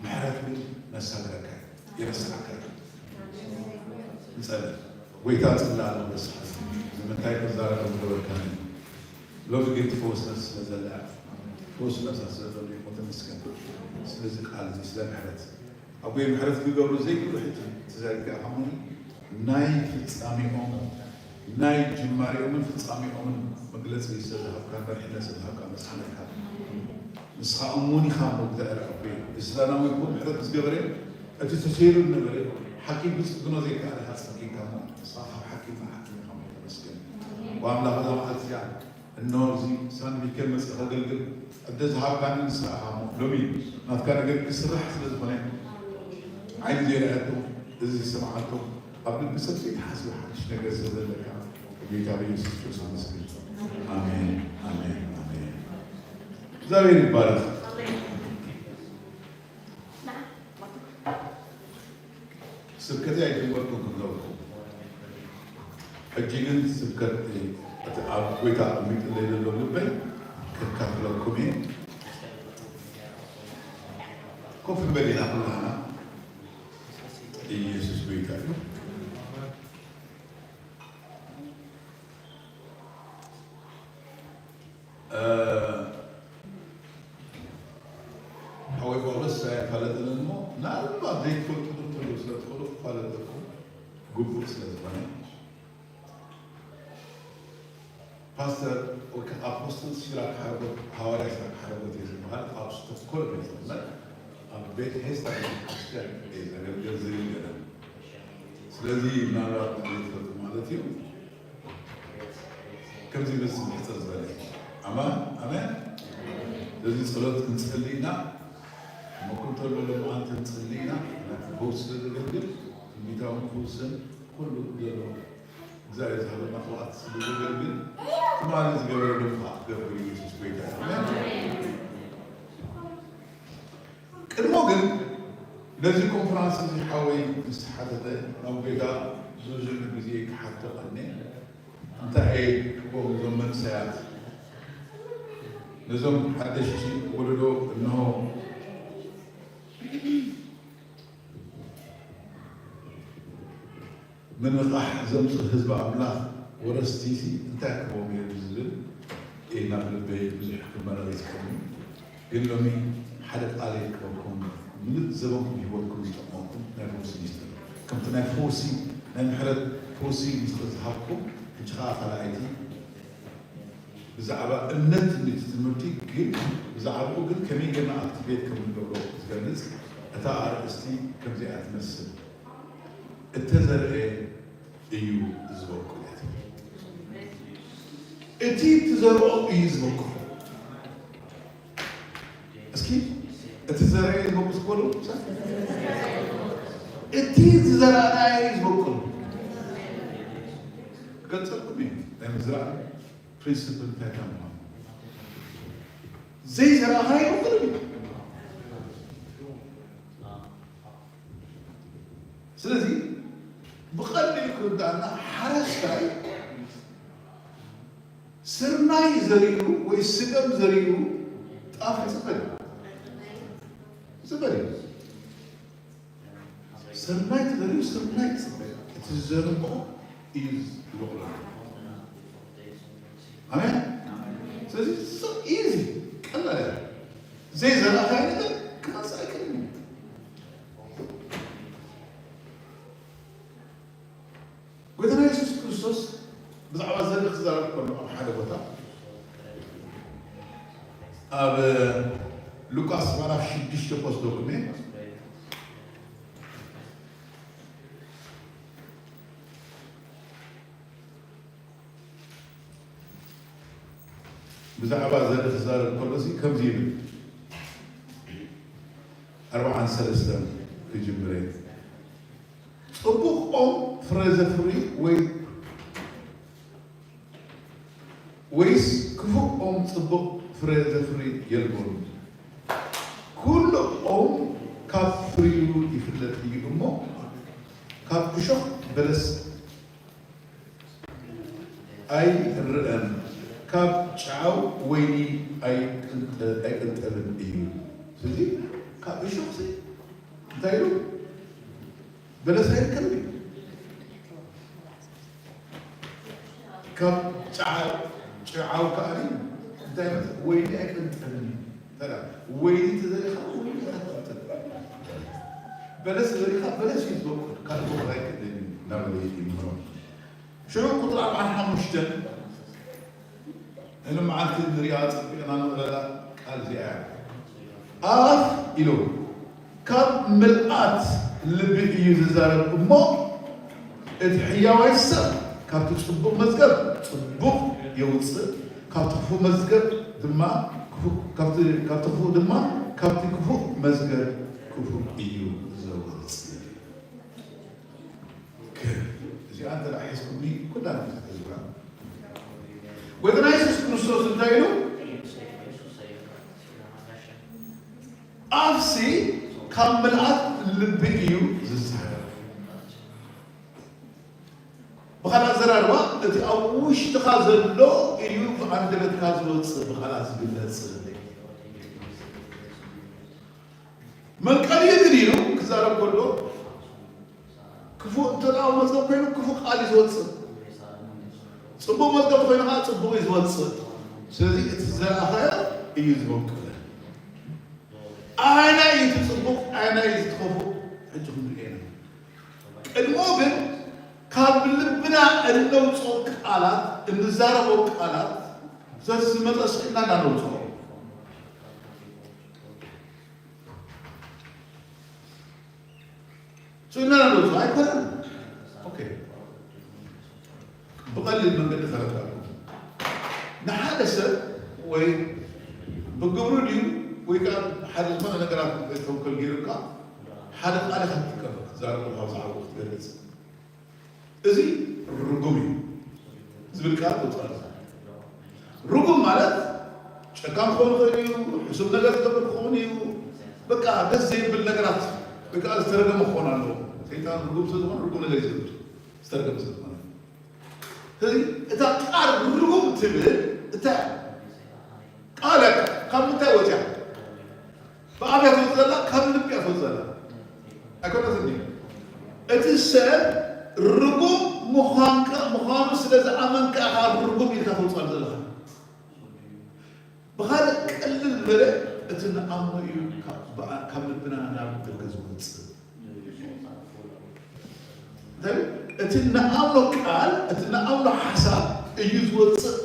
ምሕረት ግን መሳግረካ እዩ፣ የረስዓካ እዩ። ንጸሊ። ጎይታ ጽላ ኣሎ በስሓት ንምንታይ ክዛረብ ዝገበርካኒ። ሎሚ ግን ትፈውስ ነፍሲ ስለ ዘላ፣ ትፈውስ ነፍሳ ስለ ዘሎ ይኹን ተመስገን። ስለዚ ቃል እዚ ስለ ምሕረት። ኣቦይ ምሕረት ክገብሩ ዘይክእሉ ሕጂ ተዛሪብካ ኢኻ እሞ ናይ ፍጻሜኦም ናይ ጅማሬኦምን ፍጻሜኦምን መግለጺ ስለ ዝሃብካ፣ መሪሕነት ስለ ዝሃብካ፣ መጽሓነካ ንስኻ እሙን ኢኻ እሞ እግዚኣብሔር ኣቦይ። እዚ ስዳናዊ እኮ ምሕረት ዝገበረ እቲ ተሰይሩ ዝነበረ ሓኪም ክጽግኖ ዘይከኣለ ኢኻ ጸጊንካ እሞ ንስኻ ካብ ሓኪም ናብ ሓኪም ኢኻ እሞ ተመስገን። ወኣምላኽ እዛ መዓልቲ እዚኣ እነሆ እዚ ሳን ሚካኤል መጺእ ከገልግል ዕድል ዝሃብካኒ ንስኻ ኢኻ እሞ ሎሚ ናትካ ነገር ክስራሕ ስለ ዝኾነ ዓይኒ ዘይረኣየኩም እዚ ዝሰማዓኩም ኣብ ልቢ ሰብ ዘይትሓስቦ ሓድሽ ነገር ስለ ዘለካ ብጌታ ብኢየሱስ ክርስቶስ ኣመስግን። ኣሜን፣ ኣሜን፣ ኣሜን። እግዚኣብሔር ይባረክ። ስብከተይ ኣይጀመርኩን ክብለኩም። ሕጂ ግን ስብከት እቲ ኣብ ጎይታ ኣቐሚጥለይ ዘሎ ልበይ ከካፍለኩም እየ። ኮፍ ንበል ኢና ኩላህና። ኢየሱስ ጎይታ እዩ። እ፣ ሓወይ ጳውሎስ ኣይፋለጠንን እሞ፣ ምናልባት ዘይትፈልጡ ክትህልዉ ስለ ትኽእሉ ክፋለጠኩም ግቡእ ስለ ዝኾነ፣ ፓስተር ወይ ከዓ ኣፖስትል ሲራክ ሓረጎት፣ ሃዋርያ ሲራክ ሓረጎት እየ ዝበሃል፣ ኣብ ስቶክሆልም እየ ዝቕመጥ፣ ኣብ ቤት ሄስታ ቤተክርስትያን እየ ዘገልግል ዝብል ገለ። ስለዚ ምናልባት ዘይትፈልጡ ማለት እዩ። ከምዚ ይመስል ሕጽር ዝበለ። ኣማን፣ ኣሜን። ስለዚ ጸሎት ክንጸሊ ኢና። መኩንቶ ለለመዓልቲ ክንጸሊ ኢና። ፈውስ ስለ ዘገልግል፣ ትንቢታዊ ፈውስን ኩሉ ዘሎ እግዚኣብሔር ዝሃበና ቅብኣት ስለ ዘገልግል፣ ትማሊ ዝገበረ ድማ ክገብር ኢየሱስ ጎይታ እዩ። ኣሜን። ቅድሞ ግን ነዚ ኮንፈራንስ እዚ ሓወይ ምስ ተሓተተ ናብ ጎይታ ብዙሕ ግዜ ክሓቶ ቀንየ። እንታይ እየ ክብሎም ነዞም መንእሰያት፣ ነዞም ሓደሽቲ ወለዶ እንሆ ምንቓሕ ዘምጽእ ህዝቢ ኣምላኽ ወረስቲ ሲ እንታይ ክህቦም እየ ዝብል እየ ናብ ልበይ ብዙሕ ክመላለስ ከሎ፣ ግን ሎሚ ሓደ ቃል እየ ክህበኩም፣ ምሉእ ዘበንኩም ህይወትኩም ዝጠቕመኩም ናይ ፈውሲ ሚስጥር። ከምቲ ናይ ፈውሲ፣ ናይ ምሕረት ፈውሲ ሚስጥር ዝሃብኩም፣ ሕጂ ኸኣ ካልኣይቲ ብዛዕባ እምነት ትምህርቲ ትምህርቲ ግን ብዛዕባኡ ግን ከመይ ጌርና ኣክቲቬት ከም እንገብሮ ዝገልጽ እታ ኣርእስቲ ከምዚኣ ትመስል። እተዘርአ እዩ ዝበቁል እያ ትብል። እቲ ትዘርኦ እዩ ዝበቁል። እስኪ እቲ ዘርአ እዩ ዝበቁል ዝበሉ ሰብ። እቲ ዝዘራእናዮ እዩ ዝበቁል። ክገልጸልኩም እዩ ናይ ምዝራእ ፕሪንስፕል እንታይ ከም ምዃኑ። ዘይዘራእኻዮ ይበቁል እዩ። ስለዚ ብቐሊል ክርዳእና ሓረስታይ ስርናይ ዘሪኡ ወይ ስገም ዘሪኡ ጣፍ ይጽበል እዩ። ይጽበል እዩ። ስርናይ ተዘሪኡ ስርናይ ይጽበል። እቲ ዝዘርኦ እዩ ዝበቁል። ኣሜን። ስለዚ ስቕ ኢዚ ቀላል እያ። ዘይዘራእካዮ ነገር ክመጽእ ኣይክእልን እዩ። ጎይታና የሱስ ክርስቶስ ብዛዕባ ዘርኢ ክዛረብ ከሎ ኣብ ሓደ ቦታ ኣብ ሉቃስ ምዕራፍ ሽዱሽተ ክወስደኩም እየ። ብዛዕባ ዘርኢ ክዛረብ ከሎሲ ከምዚ ይብል። ኣርብዓን ሰለስተን ክጅምር እየ። ጽቡቕ ኦም ፍረ ዘፍሪ ወይ፣ ወይስ ክፉእ ኦም ጽቡቕ ፍረ ዘፍሪ የልቦን? ኩሉ ኦም ካብ ፍሪኡ ይፍለጥ እዩ እሞ፣ ካብ እሾኽ በለስ ኣይርአን፣ ካብ ጨዓው ወይኒ ኣይቅንጠ-፣ ኣይቅንጠልን እዩ። ስለዚ ካብ እሾኽሲ እንታይ ኢሉ? በለስ ኣይርከብን እዩ። ካብ ጨዓ-፣ ጨዓው ከኣ እንታይ ማለት? ወይኒ ኣይቅንጠልን እዩ። ታዲያ ወይኒ ተዘሪኻ ወይኒ ኢኻ ትቅንጥል። በለስ ተዘሪኻ በለስ እዩ ዝበቁል። ካልእ ቦታ ኣይክእልን እዩ እናበለ ይምህሮም። ሽዑ ቁጽሪ ኣርብዓን ሓሙሽተን ንሎማዓንቲ ንሪኣ ጸቢቕና ንቕረላ ቃል እዚኣ እያ። ኣፍ ኢሉ ካብ ምልኣት ልቢ እዩ ዝዛረብ እሞ፣ እቲ ሕያዋይ ሰብ ካብቲ ጽቡቕ መዝገብ ጽቡቕ የውጽእ፣ ካብቲ ክፉእ መዝገብ ድማ ክፉእ፣ ካብቲ፣ ካብቲ ክፉእ ድማ ካብቲ ክፉእ መዝገብ ክፉእ እዩ ዘውጽእ። እዚኣ እንተ ደኣ ሒዝኩምኒ ኩላ ክትሕዝዋ። ጎይታና የሱስ ክርስቶስ እንታይ ኢሉ? ኣፍሲ ካብ ምልኣት ልቢ እዩ ዝዛረብ። ብኻልእ ኣዘራርባ እቲ ኣብ ውሽጥኻ ዘሎ እዩ ብኣንደበትካ ዝወጽእ፣ ብቓላት ዝግለጽ። መንቀሊ ግን ኢሉ ክዛረብ ከሎ ክፉእ እንተ ደኣ መዝገብ ኮይኑ ክፉእ ቃል እዩ ዝወጽእ። ጽቡቕ መዝገብ ኮይኑ ከዓ ጽቡቕ እዩ ዝወጽእ። ስለዚ እቲ ዝዘራእኻዮ እዩ ዝበቁል። ኣየናይ እዩ እቲ ጽቡቕ፣ ኣየናይ እዩ እቲ ክፉእ? ሕጂ ክንሪኦ ኢና። ቅድሞ ግን ካብ ልብና እነውጽኦ ቃላት፣ እንዛረቦ ቃላት ዘዝመጸ ስኢልና እንዳነውጽኦ። ስኢልና እንዳነውጽኦ ኣይኮነን። ኦኬ። ብቐሊል መንገዲ ከረዳእኩም። ንሓደ ሰብ ወይ ብግብሩ ድዩ ወይ ከዓ ሓደ ዝኾነ ነገራት ተንኮል ገይሩካ ሓደ ቃል ኢኻ ትጥቀም ክትዛረብ ካብ ዝዓቡ ክትገልጽ። እዚ ርጉም እዩ ዝብል ቃል ተውፅኣሉ። ርጉም ማለት ጨካን ክኸውን ይኽእል እዩ፣ ሕሱም ነገር ዝገብር ክኸውን እዩ። በቃ ደስ ዘይብል ነገራት ወይ ከዓ ዝተረገመ ክኸውን ኣለዎ። ሰይጣን ርጉም ስለ ዝኾነ ርጉም ነገር እዩ ዝገብር፣ ዝተረገመ ስለ ዝኾነ። ስለዚ እታ ቃል ርጉም ትብል እታ ቃል እያ ካብ ምንታይ ወፅያ? ብኣፍ እያ ትወፅእ ዘላ፣ ካብ ልቢ እያ ትወፅእ ዘላ። ኣይኮነትን ድዩ? እቲ ሰብ ርጉም ምዃንካ፣ ምዃኑ ስለ ዝኣመንካ ኢኻ ርጉም ኢልካ ተውፅኣሉ ዘለኻ። ብኻልእ ቀልል ዝበለ እቲ ንኣምኖ እዩ ካብ፣ ብኣ-፣ ካብ ልብና ናብ ደገ ዝወፅእ። እንታይ? እቲ ንኣምኖ ቃል፣ እቲ ንኣምኖ ሓሳብ እዩ ዝወፅእ።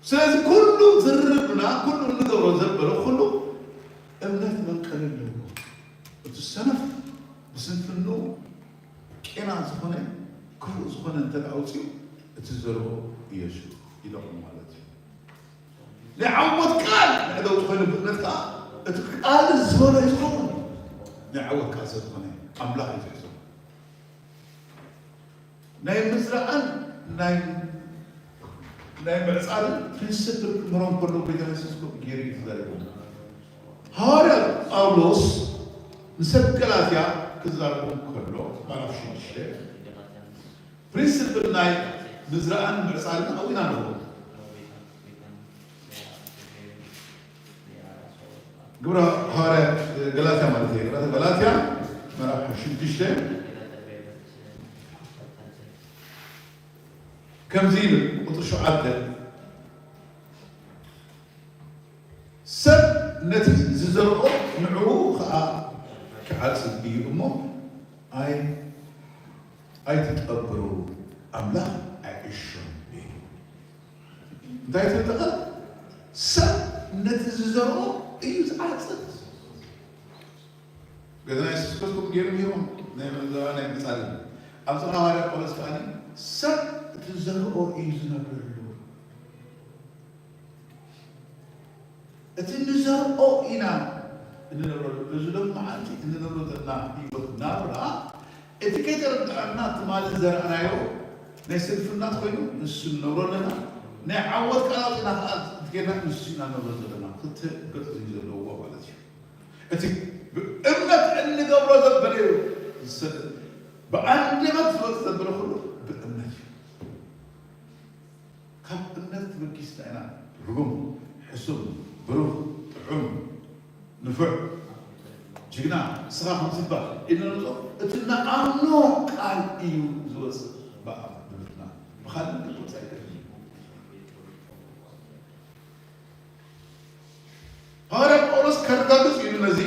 ስለዚ ኩሉ ዝርርብና፣ ኩሉ እንገብሮ ዘበለ ኩሉ እምነት መንቀሊ ኣለዎ። እቲ ሰነፍ ብስንፍንኡ ቄና ዝኾነ ክፉእ ዝኾነ እንተ ደኣ ኣውፅኡ እቲ ዝዘርኦ እየሹ ይደቕሙ ማለት እዩ። ናይ ዓወት ቃል ንዕደው ዝኾነ ብእምነት ከዓ እቲ ቃል ዝበሎ እዩ ዝኸውን። ናይ ዓወት ቃል ስለ ዝኾነ ኣምላኽ እዩ ዝሕዞ። ናይ ምዝራእን ናይ፣ ናይ ምዕጻድን ፕሪንስፕል ክምህሮም ከሎ ጎይታ የሱስ ኮ-፣ ገይሩ እዩ ተዛሪቡ። ሃዋርያ ጳውሎስ ንሰብ ገላትያ ክዛረቦም ከሎ፣ ምዕራፍ ሽዱሽተ፣ ፕሪንስፕል ናይ ምዝራእን ምዕጻድን ኣዊና ኣለዎ። ግብረ ሃዋርያት ገላትያ ማለት እዩ። ገላትያ ምዕራፍ ሽዱሽተ ከምዚ ይብል፣ ቁጽሪ ሸውዓተ፣ ሰብ ነቲ ዝዘርኦ ንዕኡ ኸኣ ክዓጽድ እዩ እሞ ኣይ-፣ ኣይትጠብሩ፣ ኣምላኽ ኣይዕሾን እዩ። እንታይ ትብል ቃል? ሰብ ነቲ ዝዘርኦ እዩ ዝዓጽድ። ገዛ ናይ የሱስ ክርስቶስ ገይሩ ሂቦም ናይ መዘባ ናይ ምጻልን። ኣብዚ ሃዋርያ ጳውሎስ ከኣ ሰብ እቲ ዝዘርኦ እዩ ዝነብረሉ። እቲ ንዘርኦ ኢና እንነብረሉ። እዚ ሎም መዓልቲ እንነብሮ ዘለና ህይወት ናብራ፣ እቲ ከይተረድኣና ትማሊ ዘርኣናዮ ናይ ስንፍና ኮይኑ ንሱ ንነብሮ ኣለና። ናይ ዓወት ቃል ኣውፂና ከዓ ጌርና ንሱ ኢና ንነብሮ ዘለና። ክልተ ገፅ እዩ ዘለዎ ማለት እዩ። እቲ ብእምነት እንገብሮ ዘበለ እዩ ዝሰ-፣ ብኣንደበት ዝወፅ ዘበለ ኩሉ ብእምነት እዩ። ካብ እምነት ተበጊስና ኢና ርጉም፣ ሕሱም፣ ብሩህ፣ ጥዑም፣ ንፉዕ፣ ጅግና፣ ንስኻ ከምዚ ትባል ኢልና ነውፅኦ። እቲ ንኣምኖ ቃል እዩ ዝወፅእ ብኣፍ ብልብና። ብኻልእ ነገር ክወፅእ ኣይክእልን እዩ። ሃዋርያ ጳውሎስ ከረጋግጽ ኢሉ ነዚ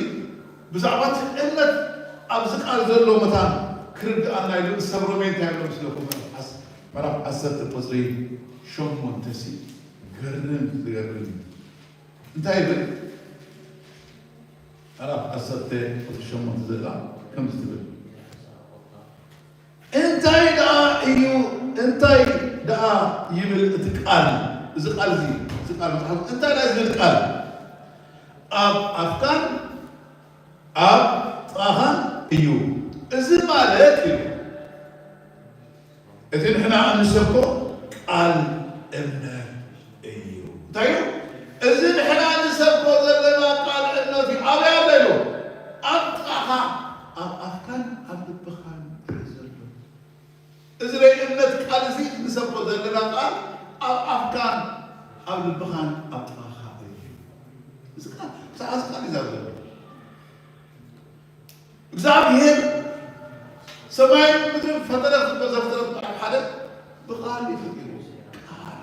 ብዛዕባ እቲ እምነት ኣብዚ ቃል ዘሎ መታን ክርድኣና ኢሉ ሰብ ሮሜ እንታይ ኢሉ መስለኩም? ምዕራፍ ዓስ-፣ ምዕራፍ ዓሰርተ ቁጽሪ ሸሞንተ ሲ ገርም ዝገርም እዩ። እንታይ ይብል? ምዕራፍ ዓሰርተ ቁጽሪ ሸሞንተ ዘላ ከምዚ ትብል። እንታይ ደኣ እዩ፣ እንታይ ደኣ ይብል እቲ ቃል? እዚ ቃል እዚ፣ እዚ ቃል መጽሓፍ እንታይ ደኣ ዝብል ቃል? ኣብ ኣፍካን ኣብ ጥቓኻን እዩ። እዚ ማለት እዩ፣ እቲ ንሕና እንሰብኮ ቃል እምነት እዩ። እንታይ እዩ? እዚ ንሕና እንሰብኮ ዘለና ቃል እምነት እዩ። ኣበይ ኣሎ ኢሉ? ኣብ ጥቓኻ፣ ኣብ ኣፍካን ኣብ ልብኻን እዩ ዘሎ። እዚ ናይ እምነት ቃል እዚ እንሰብኮ ዘለና ቃል ኣብ ኣፍካን ኣብ ልብኻን ኣብ ጥቓኻ እዩ። እዚ ቃል፣ ብዛዕባ እዚ ቃል እዩ ዛረብ ዘሎ። እግዚኣብሔር ሰማይን ምድርን ፈጠረ ክትብል ዘፍጠረት በዓል ሓደ ብቃል እዩ ፈጢሩ። ቃል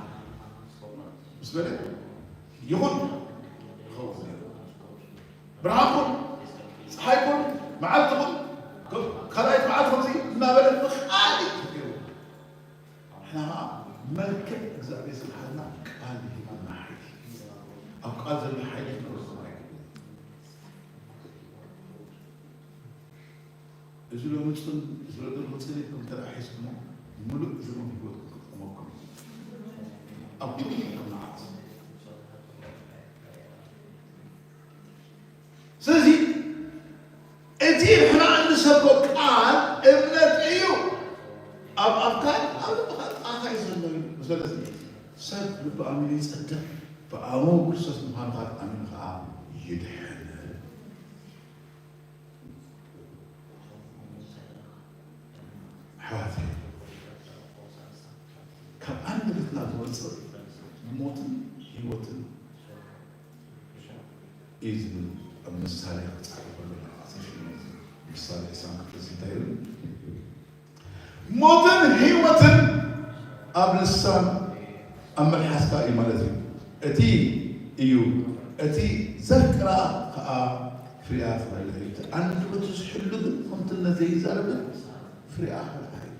ምስ በለ ይኹን ይኸውን ነይሩ። ብርሃን ኩን፣ ፀሓይ ኩን፣ መዓልቲ ኩን፣ ካልኣይቲ መዓልቲ ከምዚ እናበለ ብቃል እዩ ፈጢሩ። ንሕና ከዓ መልክዕ እግዚኣብሔር ስብሓትና ቃል ሂቡና ሓይሊ። ኣብ ቃል ዘሎ ሓይሊ ክነውስን ኣይግብን። እዚ ሎሚ ፁን፣ እዚ ሎሚ ፁን ኢልኩም እንተ ደኣ ሒዝኩሞ፣ ምሉእ ዘመን ህይወትኩም ክትጠመኩም። ኣብ ኩሉ መዓት። ስለዚ እቲ ንሕና እንሰብኮ ቃል እምነት እዩ። ኣብ ኣፍካን ኣብ ልብኻ ጥቓኻ እዩ ዘሎ እዩ። ስለዚ ሰብ ልቢ ኣሚኑ ይጸድቕ፣ ብኣሙ ክርስቶስ ምዃኑ ካብ ኣሚኑ ኸዓ ይድሕን። ኣሕዋተይ፣ ካብ ኣንደበትና ዝወፅእ ሞትን ህይወትን እዩ ዝብል ኣብ ምሳሌ ክፃዕር ከሎ፣ ምሳሌ ዕስራን ክልተን እንታይ ይብል? ሞትን ህይወትን ኣብ ልሳን ኣብ መልሓስካ እዩ ማለት እዩ። እቲ እዩ፣ እቲ ዘፍቅራ ከዓ ፍሪኣ ትበልዕ እዩ። እቲ ኣንደበቱ ዝሕሉ ግን ከምቲ ነዘይዛረብን ፍሪኣ ክበልዓ እዩ።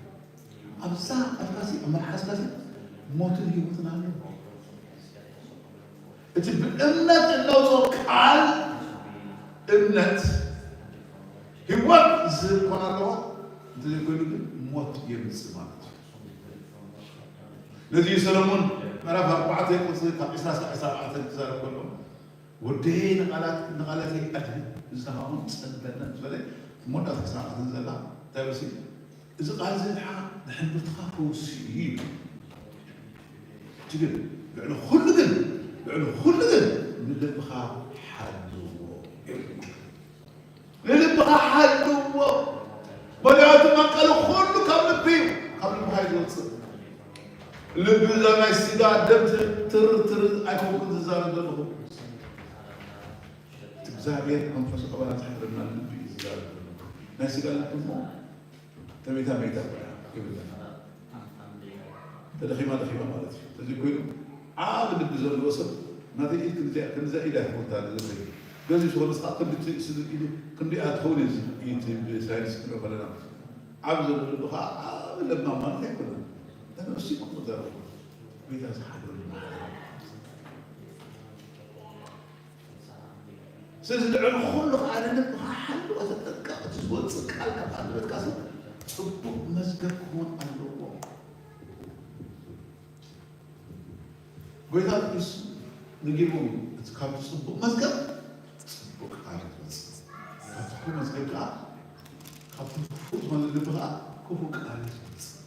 ኣብዛ ኣፍካሲ ኣብ መልሓስካሲ ሞትን ህይወትን ኣሎ። እቲ ብእምነት እነውፅኦ ቃል እምነት ህይወት ዝህብ ክኾን ኣለዎ። እንተዘይኮይኑ ግን ሞት የምፅእ ማለት እዩ። ነዚ እዩ ሰለሙን ምዕራፍ ኣርባዕተ ቁፅሪ ካብ ዕስራ እስካብ ዕስራ ኣርባዕተ ክዛረብ ከሎ፣ "ወደየ ንቓላት-፣ ንቓላተይ ኣድህብ፣ እዚ ኸኣ እውን ጸግበና" ምስ በለ፣ መወዳእታ ክሳዕ ዘላ እንታይ በሲ፣ "እዚ ቃል እዚ ድሓ ንሕንብርትኻ ፈውሲ እዩ" ይብል። እቲ ግን ልዕሊ ኩሉ ግን፣ ልዕሊ ኩሉ ግን ንልብኻ ሓልዎ። ንልብኻ ሓልዎ። ምኽንያቱ መንቀሊ ኩሉ ካብ ልቢ እዩ። ካብ ልብኻ እዩ ዝወፅእ። ልቢ እዛ ናይ ስጋ ደም ትር ትር ኣይኮንኩን ዝዛረብ ዘለኹ። እቲ እግዚኣብሔር መንፈስ ኣባላት ዝሕብረና ልቢ እዩ ዝዛረብ ዘለኹ። ናይ ስጋ ልቢ እሞ ተመይታ መይታ ኮይና ይብለና። ተደኺማ ደኺማ ማለት እዩ። ስለዚ ኮይኑ ዓቢ ልቢ ዘለዎ ሰብ ናተይ ኢድ ክንዚኣ፣ ክንዚኣ ኢዳ ትኾን ታለ ዘበይ። በዚ ዝኾነ ስኻ ክንዲ ትርእሲ ኢሉ ክንዲኣ ትኸውን እዩ። እዚ ኢድ ብሳይንስ ክንሪኦ ከለና ዓቢ ዘሎ ልቢ ኸዓ ዓቢ ለባም ማለት ኣይኮነን። ተነሱ ይቆም ዘረቡ ቤታ ዝሓደሉ ማለት እዩ። ስለዚ ልዕሊ ኩሉ ከዓ ንልብኻ ሓልዋ፣ ተጠንቀቕ። እቲ ዝወፅእ ቃል ካብ ኣንደበትካ ሰብ ፅቡቕ መዝገብ ክኾን ኣለዎ። ጎይታ ኢየሱስ ነጊርዎም እዩ። እቲ ካብቲ ጽቡቕ መዝገብ ጽቡቕ ቃል ትወጽእ፣ ካብቲ ክፉእ መዝገብ ከዓ፣ ካብቲ ክፉእ ዝኾነ ልቢ ከዓ ክፉእ ቃል ትወጽእ።